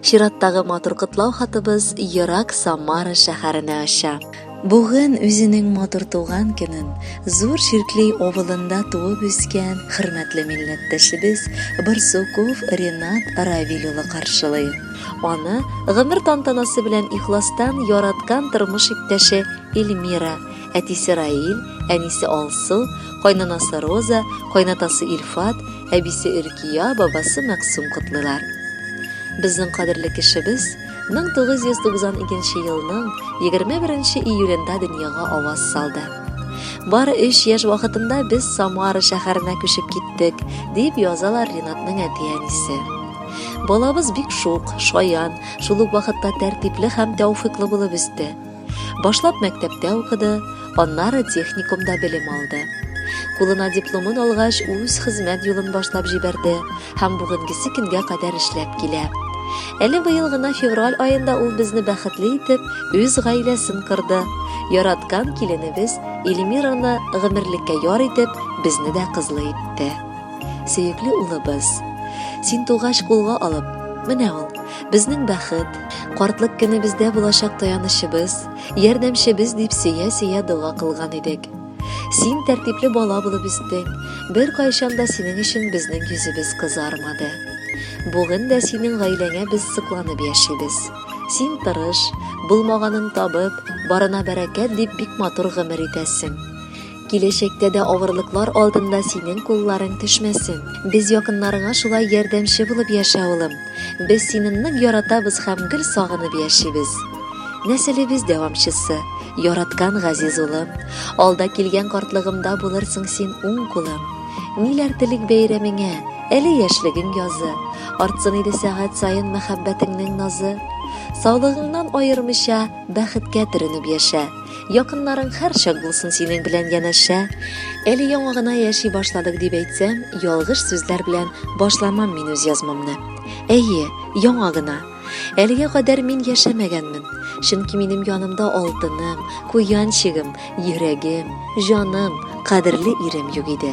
Чираттагы матур котлау хатыбыз ерак Самара шәһәренә оча. Бүген үзенең матур туган көнен Зур Чирклей авылында туып үскән хөрмәтле милләттәшебез Барсуков Ренат Равил улы каршылый. Аны гомер тантанасы белән ихластан яраткан тормыш иптәше Эльмира, әтисе Раил, әнисе Алсу, кайнанасы Роза, кайнатасы Илфат, әбисе Өркия, бабасы Мәксум котлыйлар. Безнең кадерле кешебез 1992 елның 21 июлендә дөньяга аваз салды. Бары өч яшь вакытында без Самара шәһәренә күчеп киттек, дип язалар Ринатның әти-әнисе. Балабыз бик шук, шаян, шул ук вакытта тәртипле һәм тәүфыйклы булып үсте. Башлап мәктәптә укыды, аннары техникумда белем алды. Кулына дипломын алгач, үз хезмәт юлын башлап җибәрде һәм бүгенгесе көнгә кадәр эшләп килә. Әле быел гына февраль аенда ул безне бәхетле итеп, үз гаиләсен корды. Яраткан киленебез Эльмираны гомерлеккә яр итеп, безне дә кызлы итте. Сөекле улыбыз, син тугач кулга алып, менә ул, безнең бәхет, картлык көнебездә булачак таянычыбыз, ярдәмчебез дип сөя-сөя дога кылган идек. Син тәртипле бала булып үстең, беркайчан да синең өчен безнең йөзебез кызармады. Бүген дә синең гаиләңә без сокланып яшибез. Син тырыш, булмаганын табып, барына бәрәкәт дип бик матур гомер итәсең. Киләчәктә дә авырлыклар алдында синең кулларың төшмәсен. Без якыннарыңа шулай ярдәмче булып яшә, улым. Без сине нык яратабыз һәм гел сагынып яшибез. Нәселебез дәвамчысы, яраткан газиз улым. Алда килгән картлыгымда булырсың син уң кулым. Ниләр телик бәйрәмеңә, әле яшьлегең язы. Артсын иде сәгать саен мәхәббәтеңнең назы. Саулыгыңнан аермыйча, бәхеткә төренеп яшә. Якыннарың һәрчак булсын синең белән янәшә. Әле яңа гына яши башладык дип әйтсәм, ялгыш сүзләр белән башламам мин үз язмамны. Әйе, яңа гына. Әлегә кадәр мин яшәмәгәнмен. Чөнки минем янымда алтыным, куянчигым, йөрәгем, җаным, кадерле ирем юк иде.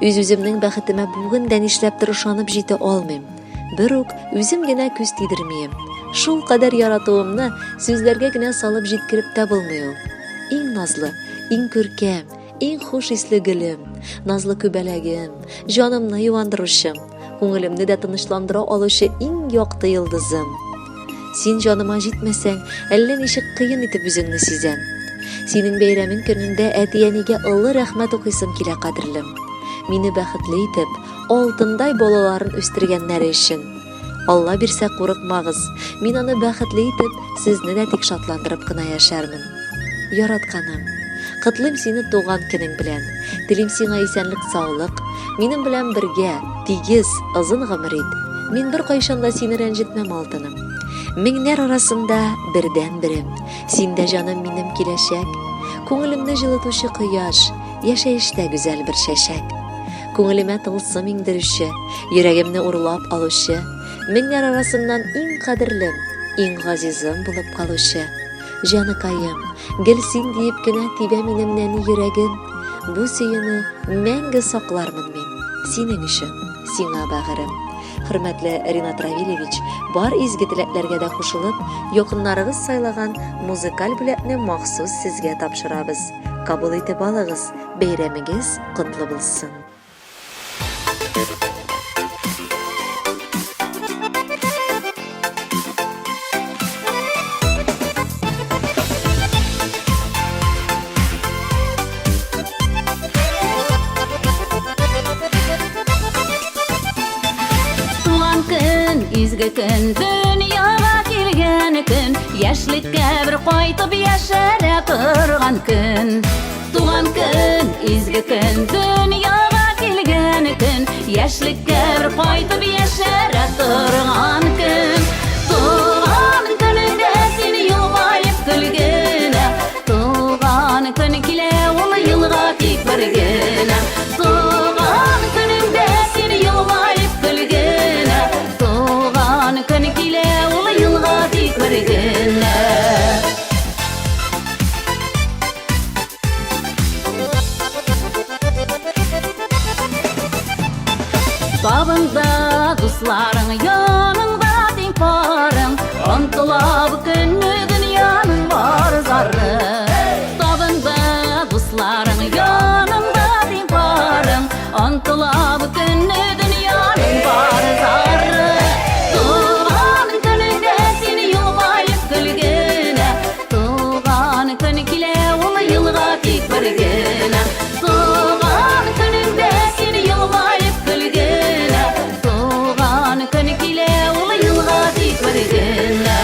Үз-үземнең бәхетемә бүген дә нишләптер ышанып җитә алмыйм. Бер үк үзем генә күз тидермием. Шул кадәр яратуымны сүзләргә генә салып җиткереп тә булмый ул. Иң назлы, иң күркәм, иң хуш исле гөлем, назлы күбәләгем, җанымны юандыручым, күңелемне дә тынычландыра алучы иң якты йолдызым. Син җаныма җитмәсәң, әллә ничек кыен итеп үзеңне сизәм. Синең бәйрәмең көнендә әти-әнигә олы рәхмәт укыйсым килә, кадерлем. Мине бәхетле итеп, Алтындай балаларын үстергәннәре өчен. Алла бирсә, курыкмагыз, мин аны бәхетле итеп, сезне дә тик шатландырып кына яшәрмен. Яратканым, котлыйм сине туган көнең белән. Телим сиңа исәнлек-саулык, минем белән бергә, тигез, озын гомер ит. Мин беркайчан да сине рәнҗетмәм, алтыным. Меңнәр арасында бердәнберем. Син дә, җаным, минем киләчәк. Күңелемне җылытучы кояш, яшәештә гүзәл бер чәчәк. Күңелемә тылсым иңдерүче, йөрәгемне урлап алучы, меңнәр арасыннан иң кадерлем, иң газизым булып калучы. Җаныкаем, гел син диеп кенә тибә минем нәни йөрәгем. Бу сөюне мәңге саклармын мин, синең өчен, сиңа бәгырем. Хөрмәтле Ринат Равилевич, бар изге теләкләргә дә кушылып, якыннарыгыз сайлаган музыкаль бүләкне махсус сезгә тапшырабыз. Кабул итеп алыгыз, бәйрәмегез котлы булсын! Туган көн, изге көн, дөньяга килгән көн, яшьлеккә бер кайтып яшәрә торган көн. Туган көн, изге көн, дөньяга килгән көн, яшьлеккә бер кайтып яшәрә торган көн. Туган көнеңдә син елмаеп көлгенә, туган көн килә ул елга тик бер генә. Туган көнеңдә син елмаеп көлгенә, туган көн килә ул елга тик бер генә. Табында дусларың яныңда тиң парың. Онтыла бу көнне дөньяның бар зары. Табында дусларың, яныңда дин парың. Онтыла бу көнне дөньяның бар зары. Туган көнеңдә син елмаеп көлгенә. Туган көн килә ул елга тик бер генә. Туган көнеңдә син елмаеп көлгенә. Туган көн килә ул елга тик бер генә.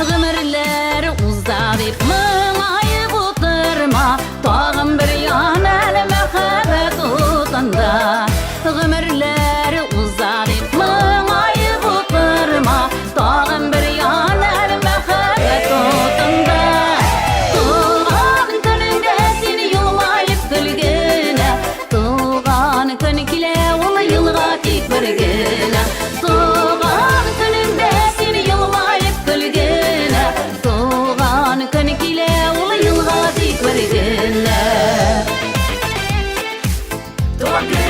Гомерләр уза дип моңаеп утырма, тагын бер ян әле мәхәббәт утында. Гомерләр уза дип моңаеп утырма, тагын бер ян әле мәхәббәт утында. Туган көнеңдә син елмаеп көлгенә, туган көн килә ул елга тик бер генә. Туган көнеңдә син елмаеп көлгенә, туган көн килә ул елга тик бер генә. Туган көн.